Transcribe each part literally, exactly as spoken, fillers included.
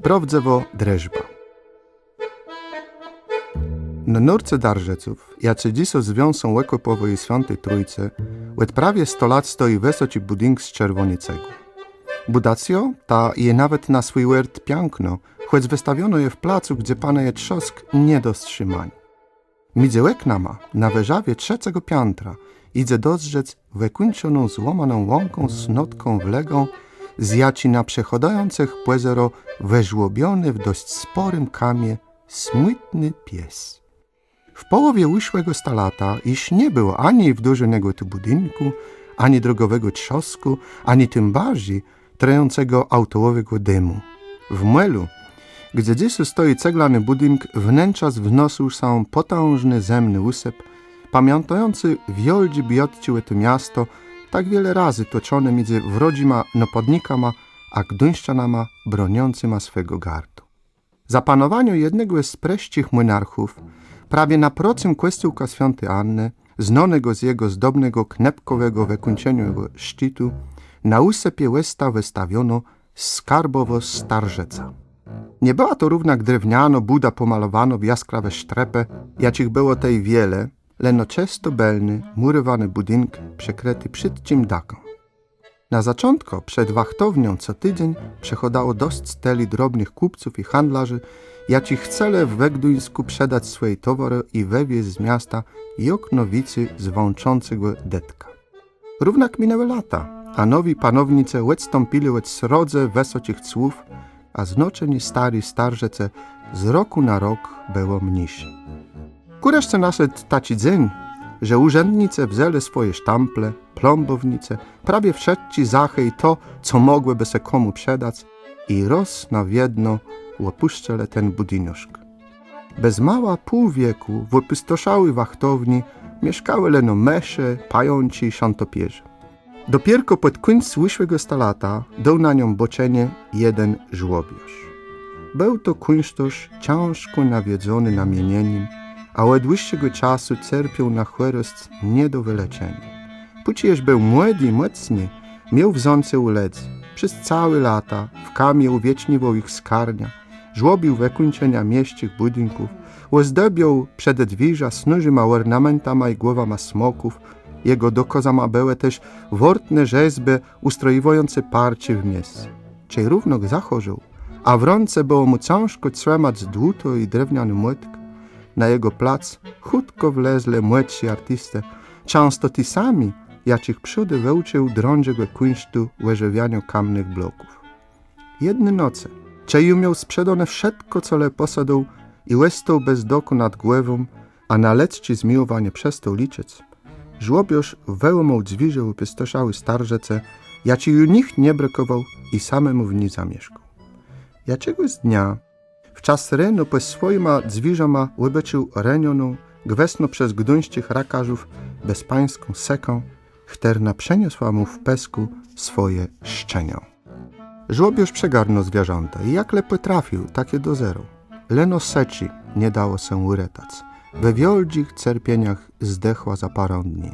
Prôwdzëwô drëżba. Na nórce Darżëców, jaczi dzysô zwią sã òkòpòwô i Swiãti Trójcë, òd prawie sto lat stoji wësoczi bùdink z czerwòny cegłë. Bùdacjô ta je nawet na swój òrt piãknô, chòc wëstawionô je w placu, gdze panëje trzôsk nie do strzimaniô. Midzë òknama na wëżawie trzecégò piãtra jidze dozdrzec wëkùńczoną złómaną łąką z notką w lëgã, z jaczi na przechôdającëch pòzérô wëżłobiony w dosc spòrim kamie smùtny pies. W pòłowie ùszłégò stalata jesz nie bëło ani wdôwónégò tu bùdinkù, ani drogòwégò trzôskù, ani tim barżi trëjącégò aùtowégò dimù. W môlu, gdze dzysô stoji ceglany bùdink, wnenczas wnosył sã pòtãżny zëmny ùsëp, pamiãtający wiôldżé biôtczi ò to miasto, tak wiele razy tłoczoné midzë wrodżima nôpadnikama a gduńszczanama broniącyma swégò gardu. Za panowaniô jednégò z prësczich mònarchów, prawie naprocëm kòscółka Swiãti Annë, znónégò z jegò zdobnégò knëpkòwégò wëkùńczonégò szczitu, na ùsëpie òsta wëstawionô skarbòwô starżëca. Nie bëła to równak drewnianô bùda pòmalowónô w jaskrawé sztrëpë, jaczich bëło tej wiele, leno czësto bëlny, mùrowóny bùdink, przëkrëti przédczim dakã. Na zôczątkù przed wachtownią co tidzéń przëchôdało dosc tëli drobnëch kùpców i handlôrzi, jaczi chcelë we Gduńskù przedac swòje towôrë i wëwiezc z miasta jak nôwicy zwãczącégò dëtka. Równak minãłë lata, a nowi panownicë òdstąpilë òd srodze wësoczich cłów, a znaczenié stôri starżëcë z rokù na rok bëło mniészé. Kùreszce naszedł taczi dzéń, że ùrzãdnicë wzãlë swòje sztãple, pląbòwnice, prawie wszëtczé zachë i to, co mògłëbë sã kòmù przëdac, i rôz na wiedno òpùscëlë ten bùdinuszk. Bez mała pół wiekù w òpùstoszałi wachtowni mieszkałë leno mësze, pajączi i szãtopiérze. Dopiérkò pòd kùńc ùszłégò stalata dôł na niã bôczenié jeden żłobiôrz. Béł to kùńsztôrz, cãżkò nawiedzony na mienienim, a òd dłëższégò czasu cerpiôł na chòrosc nie do wëleczeniô. Pòczi jesz béł młodi i mòcny, miôł wzãcé ù lëdzy. Przez całé lata w kamie ùwieczniwôł jich skarniã, żłobił wëkùńczenia miesczich bùdinków, òzdobiôł przededwierza snôżima òrnamentama i głowama smòków. Jegò dokôzama bëłë téż wôrtné rzezbë ùstrojiwającé parczi w miesce. Czej równôk zachòrzôł, a w rãce bëło mù cãżkò trzëmac dłutã i drewniany młotk, na jegò plac chùtkò wlezlë młodszi artistë, czãsto ti sami, jaczich przódë wëùcził drãdżégò kùńsztu òżëwianiô kamnëch bloków. Jedny nocë, czej ju miôł sprzedóné wszëtkò, co le pòsôdôł, i òstôł bez dokù nad głową, a na lëdzczé zmiłowanié przestôł liczëc, żłobiôrz wëłómôł dwiérze ùpùstoszałi starżëcë, jaczi ju nicht nie brëkòwôł, i samémù w ni zamieszkôł. Jaczégòs dnia, w czas reno, pòd swòjima dwiérzama òbôcził renioną, gwësno przez gduńsczich rakarzów, bezpańską sëkã, chtërna przëniosła mù w pëskù swòje szczeniã. Żłobiôrz przëgarnął zwierzãta i jak le pòtrafił, tak je dozérôł. Leno sëczi nie dało sã ùretac. We wiôldżich cerpieniach zdechła za pôrã dni.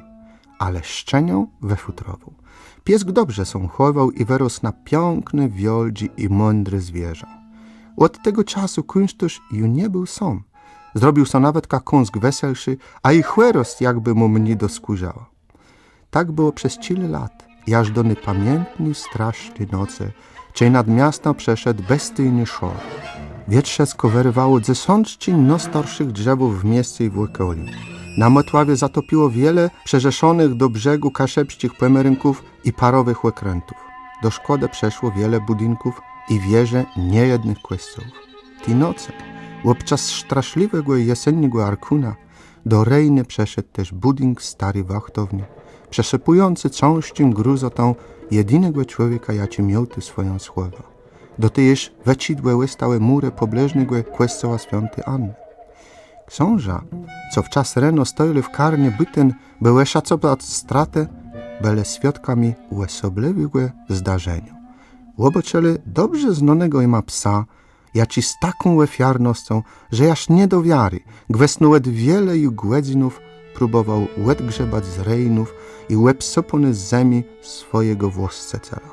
Ale szczeniã wëfùtrowôł. Piesk dobrze sã chòwôł i wërósł na piãkné, wiôldżé i mądré zwierzã. Òd tegò czasu kùńsztôrz ju nie béł sóm. Zrobił sã nawetka kąsk weselszi, a i chòrosc jakbë mù mni doskùrzała. Tak bëło przez czile lat, jaż do ny pamiãtny, straszny nocë, czej nad miastã przeszedł bestinny szor. Wietrzëskò wërëwało dzesątczi nôstarszich drzewów w miesce i w òkòlim. Na Mòtławie zatopiło wiele przërzeszonëch do brzegù kaszëbsczich pòmerënków i parowëch òkrãtów. Do szkòdë przëszło wiele bùdinków i wieże niejednëch kòscołów. Ti nocë, òbczas straszlëwégò jesenniégò arkùna, do rëjnë przëszedł téż bùdink stôri wachtowni, przësëpùjący cãżczim gruzã tã jedinégò człowieka, jaczi miôł tu swòjã schòwã. Do te jesz wëczidłé òstałë mùrë pòblëżnégò kòscoła swiãti Annë. Ksążã, co w czas reno stojelë w karnie bùten, bë òszacowac stratë, bëlë swiôdkama òsoblëwégò zdarzeniô. Òbôczëlë dobrze znónégò jima psa, jaczi z taką òfiarnoscą, że jaż nie do wiarë, gwësno òd wiele ju gòdzënów próbòwôł òdgrzëbac z rëjnów i òbsëpóny z zemi swòjégò włôscëcela.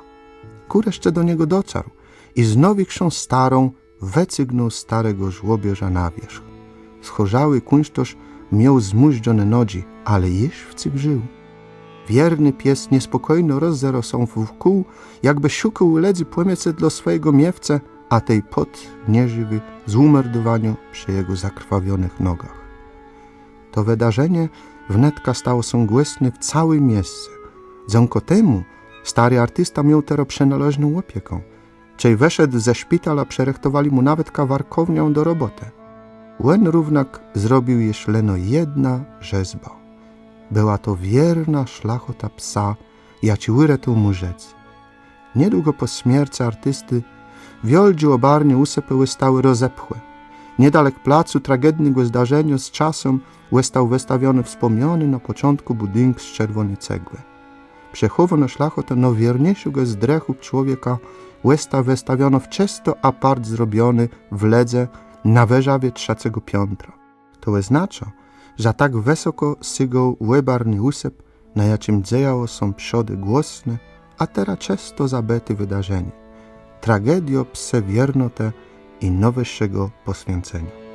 Kùreszce do niegò dotarł i z nôwikszą starą wëcygnął stôrégò żłobiôrza na wiérzch. Schòrzałi kùńsztôrz miôł zmùżdżoné nodżi, ale jesz wcyg żił. Wierny pies niespòkójno rozzérôł sã wkół, jakbë szukôł ù lëdzy pòmòcë dlô swòjégò miéwcë, a tej pôdł nieżëwi z ùmòrdowaniô przë jegò zakrwawionëch nogach. To wëdarzenié wnetka stało sã głosné w całim miesce. Dzãka temù stôri artista miôł terô przënôleżną òpiekã. Czej wëszedł ze szpitala, przërëchtowalë mù nawetka warkòwniã do robòtë. Òn równak zrobił jesz leno jedną rzezbã. Bëła to wiérnô szlachòta psa, jaczi ùretôł mù żëcé. Niedługò pò smiercë artistë wiôldżé òbarné ùsëpë òstałë rozepchłé. Niedalek placu tragednégò zdarzeniô z czasã òstôł wëstawiony wspòmnióny na pòczątkù bùdink z czerwòny cegłë. Przechòwónô szlachòta nôwiérniészégò zdrëchù człowieka òsta wëstawionô w czësto apart zrobionym wledzë na wëżawie trzecégò piãtra. To òznôczô, że tak wësokò sygôł òbarny ùsëp, na jaczim dzejało sã przódë głosné, a terô czësto zabëté wëdarzenié. Tragediô psë wiérnotë i nôwëższégò pòswiãceniô.